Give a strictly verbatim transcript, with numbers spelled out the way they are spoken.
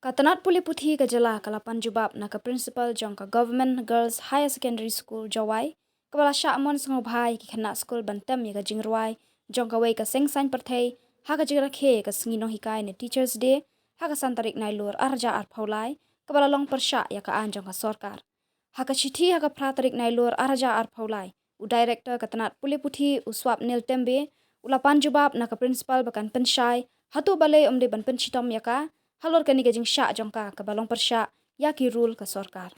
Ka tnat pule puthi ka jylla ka la pan jubab na ka principal jong ka Government Girls Higher Secondary School Jowai, kaba la shah mon sngewbha ïa ki khynnah skul ban tem ïa ka jingrwai jong kawei ka seng saiñ pyrthei ha ka jingrakhe ïa ka sngi nonghikai ne Teachers Day ha ka san tarik Nailur ar hajar arphew lai, kaba la long pyrshah ïa ka aiñ jong ka sorkar. Ha ka shithi ha ka phra tarik Nailur ar hajar arphew lai, u director ka tnat pule puthi u Swapnil Tembe u la pan jubab na ka principal ba kan pynshai hato balei ym dei ban pynshitom ïa ka halor kane ka jingshah jong ka kaba long pyrshah ïa ki rule ka sorkar.